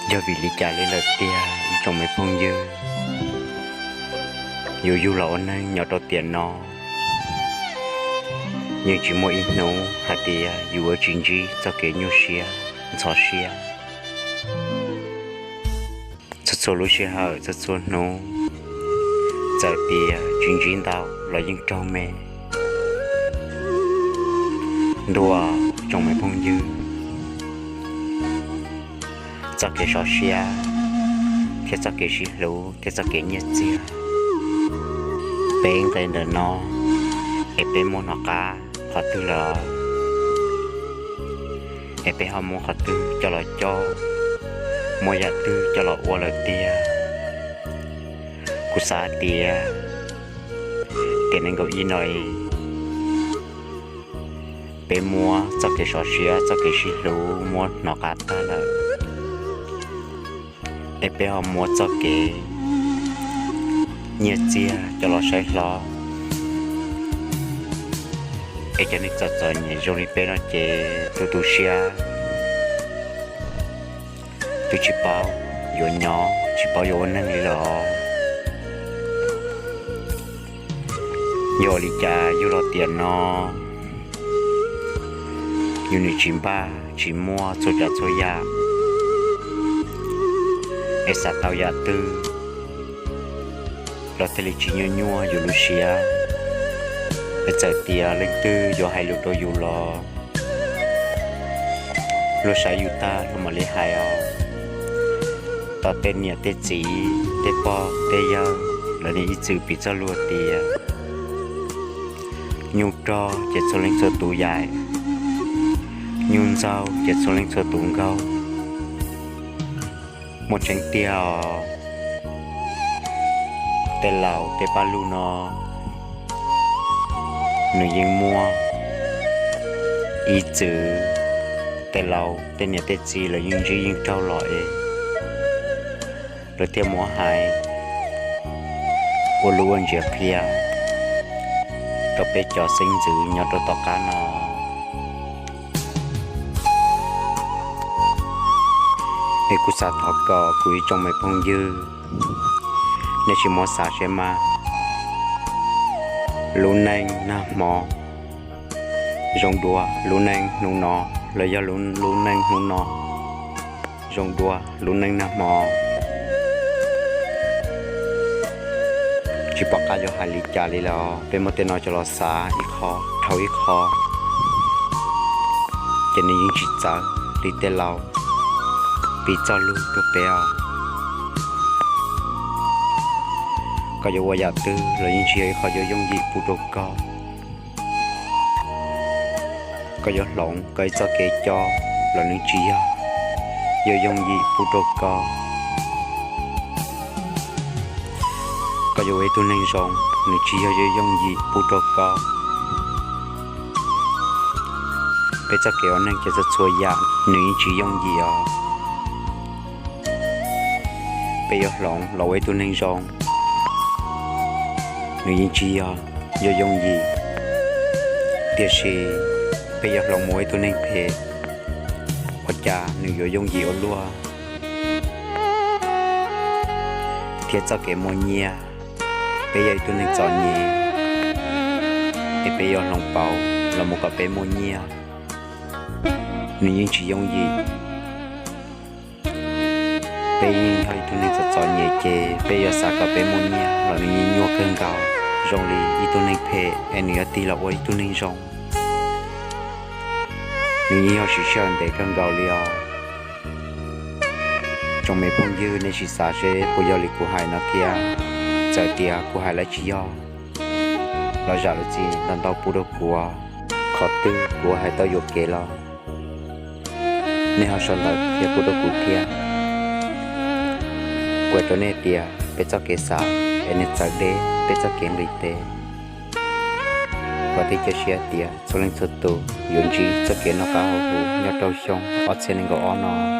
Yog vim li cas li lawm tiag ib tsoom me phooj ywg, yus yug los ua neeg nyob rau tiam no, yeej tsis muaj ib hnub hais tias yus yuav tsis ntsib txoj kev nyuaj siab, ntxhov siab. Txhua txhua lub sij hawm, txhua txhua hnub, txawm tias tsis ntsib ntau los yeej raug me. Ntuj, tsoom me phooj ywg, txoj kev sov siab thiab txoj kev sib hlub thiab txoj kev nyiaj txiag, peb nqe ntawm no es peb muab hnov qab qhov twg lawm? Es peb ho muab qhov twg coj los coj, muab yam twg coj los ua lawm tiag? Kuv xav tias tiam nees nkaum ib no peb muab txoj kev sov siab, txoj kev sib hlub muab hnov qab tag lawm, es peb ho muab txoj kev nyiaj txiag coj los saib hlob, es cov neeg txom txom nyem zoo li peb no ces tu tu siab, twb tsis paub yuav nyob, tsis paub yuav ua neeg li lawm. Yog ua li cas yug los tiam no yus nws tsis npaj tsis muaj txhua tsav txhua yam, es xav tau yam twg los thiaj li tsis nyuaj nyuaj yus lub siab. Es txawm tias leej twg yuav hais lus rau yus los luag saib yus tag luag mam li hais os. Tom tej niam tej txiv tej pog tej yawg lawv niaj ib txwm piv txoj lus tias nyuj rog ces txhua leej txhua tus yaim, nyuj ntxaug ces txhua leej txhua tus nkaug. Muaj tseeb tiag os, tej laus tej paj lug no nws yeej muaj ib txwm, tej laus tej niam tej txiv lawv yeej ntsib yeej raug los es lawv thiaj muab hais ua lub ua ntsiav qhia rau peb cov xeeb ntxwv nyob rau tom qab no. Es kuv xav thov kom kuv ib tsoom me phooj ywg, nej tsis muab xav siab mas, lub neej nag hmo zoo dua lub neej hnub no, los yog lub neej hnub no zoo dua lub neej nag hmo. Tsis pom qab yuav hais li cas li lawm, peb muab tej no coj los xav ib qho dhau ib qho, ces nws yeej tsis txawv li tej laus piv txoj lus rau peb os. Koj yuav ua yam twg los yeej tsis yog ib qho yuav yooj yim pub rau koj. Koj yuav hloov koj ib txoj kev coj los nws tsis yog yuav yooj yim pub rau koj. Koj yuav ua ib tug neeg zoo, nws tsis yog yuav yooj yim pub rau koj. Peb txoj kev ua neeg ces txhua txhua yam nws yeej tsis yooj yim os. Peb yuav hloov los ua ib tug neeg zoo, nws yeej tsis yog yuav yooj yim, tiam sis peb yuav hloov mus ua ib tug neeg phem, ua cas nws yuav yooj yim ua luaj. Thiab txoj kev muaj nyiaj, peb yog ib tug neeg txom nyem, es peb yuav hloov pauv los mus kom peb muaj nyiaj, nws yeej tsis yooj yim. Peb yeej yog ib tug neeg txom txom nyem ces peb yuav xav kom peb muaj nyiaj los nws yeej nyuaj kawg nkaus zoo li ib tug neeg phem es nws yuav tig los ua ib tug neeg zoo. Nws yeej yog siv sij hawm ntev kawg nkaus li os. Tsoom me phooj ywg, nej sim xav seb puas yog li kuv hais no thiab. Txawm tias kuv hais lawv tsis yog los zam lub txim ntau ntau pub rau kuv, qhov twg kuv hais tau yuam kev los nej ho sau ntawv qhia pub rau kuv thiab. Kuv hais rau nej tias peb txoj kev xav es nws txawv deb peb txoj kev nqis tes. Vam thiab cia siab tias txhua leej txhua tus yuav ntsib txoj kev noj qab haus huv nyob rau xyoo ob txhiab nees nkaum ob no.